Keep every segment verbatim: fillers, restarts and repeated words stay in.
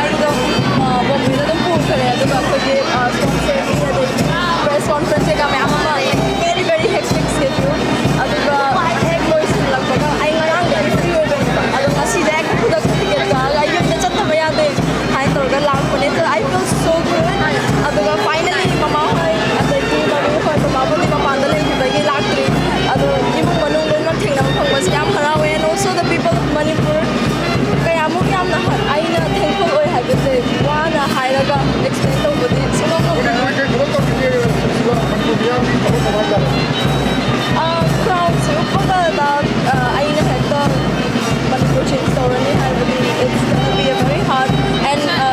ꯑꯩꯗꯣ ꯕꯣꯝꯕꯦꯗ ꯑꯗꯨꯝ ꯄꯨꯈ꯭ꯔꯦ꯫ ꯑꯗꯨꯒ ꯑꯩꯈꯣꯏꯒꯤ ꯁ꯭ꯄꯣꯟꯁꯔꯒꯤ ꯑꯗꯩ ꯄ꯭ꯔꯦꯁ ꯀꯣꯟꯐ꯭ꯔꯦꯟꯁ ꯀꯩꯀꯥ ꯃꯌꯥꯝ ꯑꯃ, very very hectic schedule꯫ ꯑꯗꯨꯒ ꯍꯦꯛ ꯂꯣꯏꯁꯤꯜꯂꯛꯄꯒ ꯑꯩ ꯉꯔꯥꯡꯗꯒꯤ ꯐ꯭ꯔꯤ ꯑꯣꯏꯕꯅꯦꯕ, ꯑꯗꯣ ꯉꯁꯤꯁꯦ ꯍꯦꯛꯇ ꯈꯨꯗꯛꯇ ꯇꯤꯀꯦꯠ ꯀꯛꯑꯒ ꯑꯩ ꯌꯨꯝꯗ ꯆꯠꯇꯕ ꯌꯥꯗꯦ ꯍꯥꯏꯅ ꯇꯧꯔꯒ ꯂꯥꯛꯄꯅꯦ꯫ So I feel so good꯫ ꯑꯗꯨꯒ ꯐꯥꯏꯅꯦꯜꯂꯤ ꯃꯃꯥ ꯍꯣꯏ ꯑꯗꯒꯤ ꯃꯃꯤ ꯍꯣꯏ, ꯕꯕꯥꯕꯨꯗꯤ ꯃꯄꯥꯟꯗ ꯂꯩꯈꯤꯕꯒꯤ ꯂꯥꯛꯇ꯭ꯔꯤ꯫ ꯑꯗꯣ ꯏꯃꯨꯡ ꯃꯅꯨꯡ ꯂꯣꯏꯅꯃꯛ ꯊꯦꯡꯅꯕ ꯐꯪꯕꯁꯦ ꯌꯥꯝ ꯍꯔꯥꯎꯋꯦ꯫ And also the people of Manipur, ꯀꯌꯥꯃꯨꯛ ꯌꯥꯝꯅ ꯍ-, ꯑꯩꯅ thankful ꯑꯣꯏ ꯍꯥꯏꯕꯁꯦ ꯋꯥꯅ ꯍꯥꯏꯔꯒ explain ꯇꯧꯕꯗꯤ ꯁꯨꯡꯉꯝ ꯉꯝꯃꯣꯏ꯫ ꯀꯩꯅꯣ ꯍꯥꯏꯁꯦ, ꯀꯩꯅꯣ ꯇꯧꯔꯤꯁꯦ, ꯁꯤꯗ ꯃꯅꯤꯄꯨꯔ ꯃꯤꯌꯥꯝꯒꯤ ꯊꯕꯛ ꯀꯃꯥꯏꯅ ꯇꯧꯔꯦ? ꯑ, crownꯁꯦ ꯎꯞꯄꯒ, ꯑ, ꯑꯩꯅ ꯍꯦꯛꯇ ꯃꯅꯤꯄꯨꯔ change ꯇꯧꯔꯅꯤ ꯍꯥꯏꯕꯗꯤ it's gonna be a very hard and, ꯑ,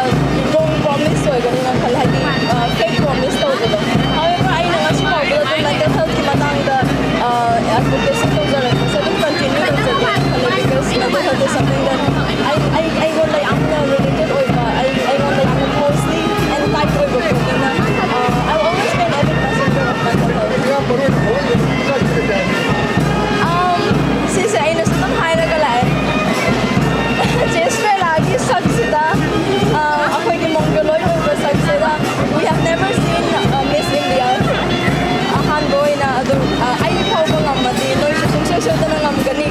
wrong promise ꯑꯣꯏꯒꯅꯤꯅ ꯈꯜꯂꯦ, ꯍꯥꯏꯗꯤ, ꯑ, fake promise ꯇꯧꯕꯗꯣ꯫ However, ꯑꯩꯅ ꯉꯁꯤ ꯐꯥꯎꯕꯗ ꯑꯗꯨꯝ mental healthꯀꯤ ꯃꯇꯥꯡꯗ, ꯑ, advocacy ꯇꯧꯖꯔꯛꯄꯁꯦ ꯑꯗꯨꯝ continue ꯇꯧꯖꯒꯦꯅ ꯈꯜꯂꯦ, because mental health is something that ꯑꯩ, ꯑꯩ, ꯑꯩꯉꯣꯟꯗ ꯌꯥꯝꯅ related ꯑꯣꯏꯕ, ꯑꯩ, ꯑꯩꯉꯣꯟꯗ ꯌꯥꯝꯅ closely and tight ꯑꯣꯏꯕ ꯄꯣꯠꯅꯤꯅ, ꯑ, I will always be an avid messenger of mental health꯫ Um, ꯁꯤꯁꯦ ꯑꯩꯅꯁꯨ ꯑꯗꯨꯝ ꯍꯥꯏꯔꯒ ꯂꯥꯛꯑꯦ꯫ ꯆꯦ ꯁ꯭ꯇꯦꯂꯥꯒꯤ ꯁꯛꯁꯤꯗ, ꯑ, ꯑꯩꯈꯣꯏꯒꯤ ꯃꯣꯡꯒꯣꯂꯣꯏꯗ ꯑꯣꯏꯕ ꯁꯛꯁꯤꯗ, we have never seen, uh, Miss India꯫ ꯑꯍꯥꯟꯕ ꯑꯣꯏꯅ ꯑꯗꯨꯝ, ꯑ, ꯑꯩ ꯐꯥꯎꯕ ꯉꯝꯃꯗꯤ ꯅꯣꯏꯁꯨ ꯁꯨꯡꯁꯣꯏ ꯁꯣꯏꯗꯅ ꯉꯝꯒꯅꯤ꯫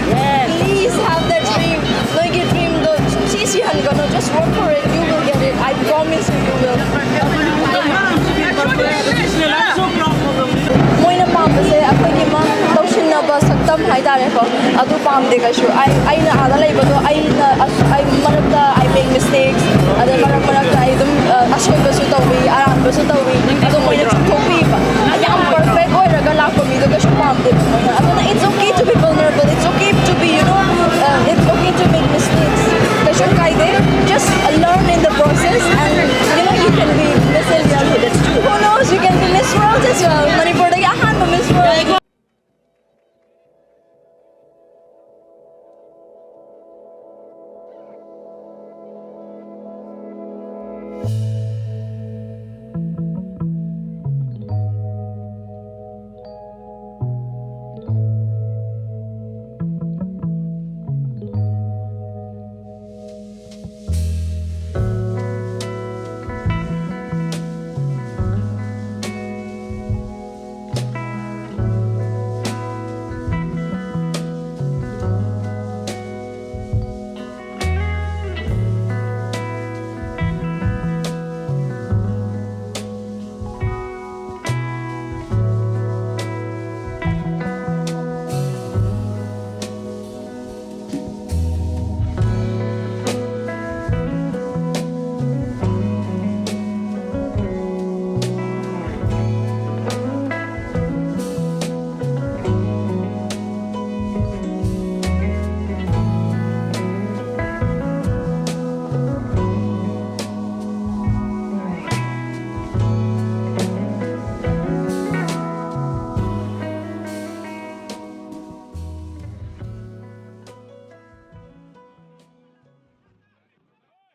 Please have that dream꯫ ꯅꯣꯏꯒꯤ dreamꯗꯣ ꯁꯨꯡꯁꯤ ꯁꯤꯍꯟꯒꯅꯨ꯫ Just work for it, you will get it, I promise you, you will꯫ ꯃꯣꯏꯅ ꯄꯥꯝꯕꯁꯦ ꯑꯩꯈꯣꯏꯒꯤ ꯃꯥ ꯇꯧꯁꯤꯟꯅꯕ ꯁꯛꯇꯝ ꯍꯥꯏꯇꯥꯔꯦꯀꯣ, ꯑꯗꯨ ꯄꯥꯝꯗꯦ ꯀꯩꯁꯨ꯫ ꯑꯩ, ꯑꯩꯅ ꯑꯥꯗ ꯂꯩꯕꯗꯣ, ꯑꯩꯅ ꯑꯁ-, ꯑꯩ ꯃꯔꯛꯇ I make mistakes, ꯑꯗꯩ ꯃꯔꯛ ꯃꯔꯛꯇ ꯑꯩ ꯑꯗꯨꯝ, ꯑ, ꯑꯁꯣꯏꯕꯁꯨ ꯇꯧꯏ, ꯑꯔꯥꯟꯕꯁꯨ ꯇꯧꯏ꯫ ꯑꯗꯣ ꯃꯣꯏꯅ ꯆꯨꯝꯊꯣꯛꯄꯤ